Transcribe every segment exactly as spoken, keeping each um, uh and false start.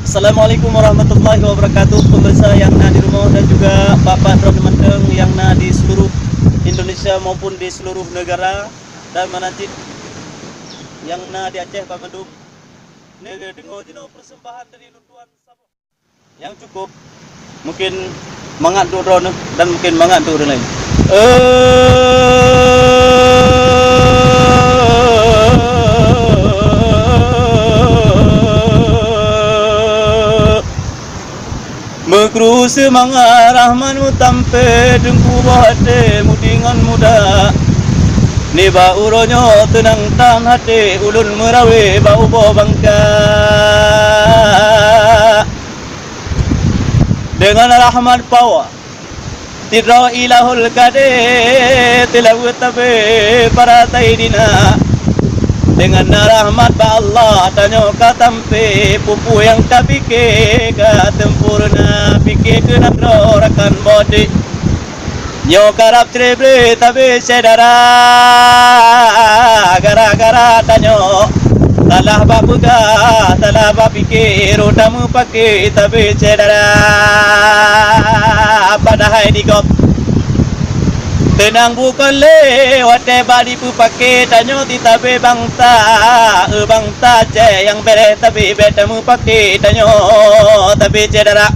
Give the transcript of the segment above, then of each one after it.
Assalamualaikum warahmatullahi wabarakatuh. Pemirsa nyang na di rumoh dan juga bapak droeneuh mantong nyang na di seluruh Indonesia maupun di seluruh negara dan meunan cit nyang na di Aceh banmandum. Neudeungoe jinoe persembahan dari ulôn tuan saboh nyang cukup, mungkin mangat duek droeneuh dan mungkin mangat duek ureueng laén. Meukru seumangat rahmat meutampe, teungku boh até mudi ngon muda. Nibak uroe nyoe teunang tan até ulôn meurawé bak uboh bangka. Deungon rahmat pawa sidroe Ilahul Kadé teulaweuet tabé para Saidina. Deungon na rahmat bak Allah tanyoe ka tampé, peue-peue nyang tapiké ka sempurna. Piké keunan droe rakan boh até. Nyoe karab cre-bre tabé syedara, gara-gara tanyoe salah bak peugah, salah bak piké, rot tameupaké tabé syedara. Padahai di gob teunang bukon lé watée bak dipeupaké tanyoe di tabé bangsa, eu bangsa Aceh nyang béreh tabé bék tameupaké tanyoe tabé syedara.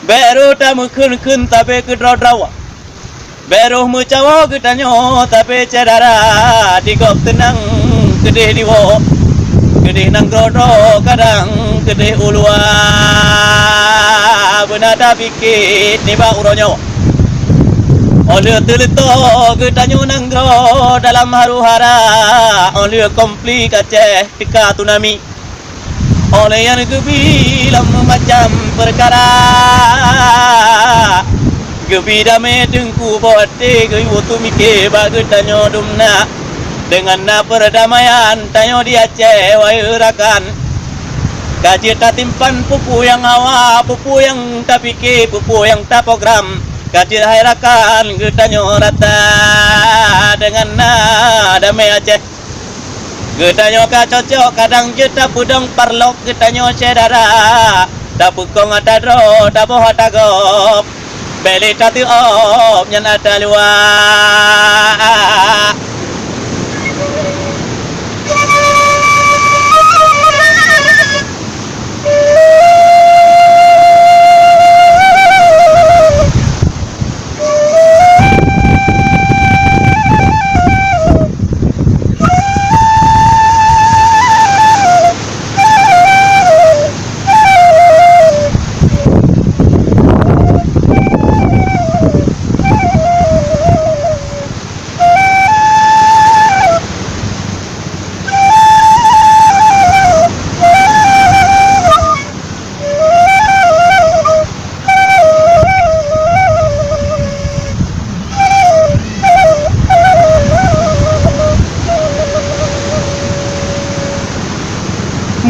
Bék rot tameukheun-kheun tabé keudroe-droe. Bék rot meucawo geutanyoe tabé syedara, di gob teunang keudeh diwoe, keudeh nanggroe droe kadang keudeh u luwa. Beuna tapiké nibak uroe nyoe. Óh lheueh teuleuto geutanyoe nanggroe dalam haru-hara, óh lheueh konflik Aceh teuka tsunami. Óh lheueh nyan geubi lom meumacam peukara. Geubi damé teungku boh até geuyue teumiké bak geutanyoe dumna. Deungon na peurdamaian tanyoe di Aceh, wahé rakan. Ka jeuet tatimpan peue-peue nyang hawa, peue-peue nyang tapiké, peue-peue nyang taprogram. Ka jeuet hai rakan geutanyoe rata deungon na damé Aceh. Geutanyoe ka cocok kadang jeuet tapeudong parlok geutanyoe syedara. Tapeukong ata droe, taboh ata gob. Bék lé tateuôb nyan ata luwa.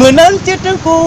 Meunan cit teungku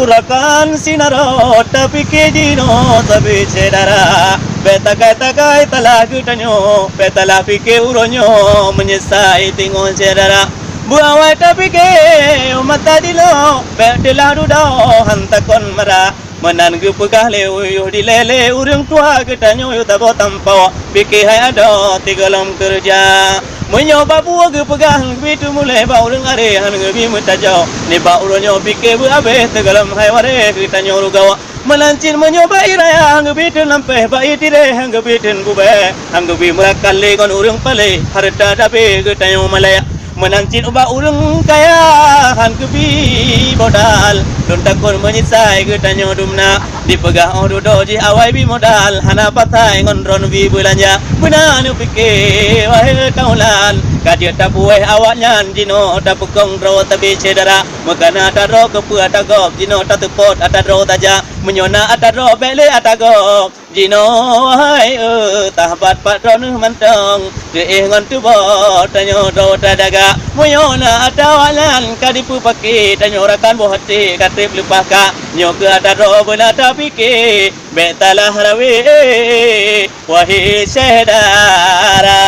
rakan sinarot, tapiké jinoe tabé syedara. Bék takai-takai talah geutanyoe, bék talah piké uroe nyoe meunyeusai teungoh syedara. Beuawai tapiké mata dilok, bék teulah dudoe han takon mara. Meunan geupeugah lé uyueh dilée lé ureuëng tuha geutanyoe yue saboh tampok, piké hai adoe sigohlom keureuja. Meunyoe babue geupeugah geubi teumulée bak ureuëng aré han geubi meutajoe, nibak uroe nyoe piké beuabéh sigohlom hai waréh geutanyoe rugoe. Meunan cit meunyoe bayi raya han geubi teulampéh, bayi tirée han geubi teun bubée, han geubi meurakan lé ngon ureuëng paléh, hareuta tabé geutanyoe malée. Meunan cit ubak ureuëng kaya han geubi modal, lôn takot meunyeusai geutanyoe dumna. Dipeugah óh dudoe jih awai bi modal, hana patai ngon droeneuh bi beulanja. Beuna neupiké, wahé taulan, ka jeuet tapuwéh awaknyan jinoe tapeukong droe tabé syedara. Meukana ata droe keupeue ata gob, jinoe tateupot ata droe saja. Meunyoe na ata droe bék lé ata gob. Jinoe hai eu, tahabat pat droeneuh mantong, teuéh ngon tuboh tanyoe droe tajaga. Meunyoe na ata awaknyan ka dipeupaké, tanyoe rakan boh até ka treb leupah ka. Nyoe keuh ata droe beuna tapiké, bék talah rawé, wahé syedara.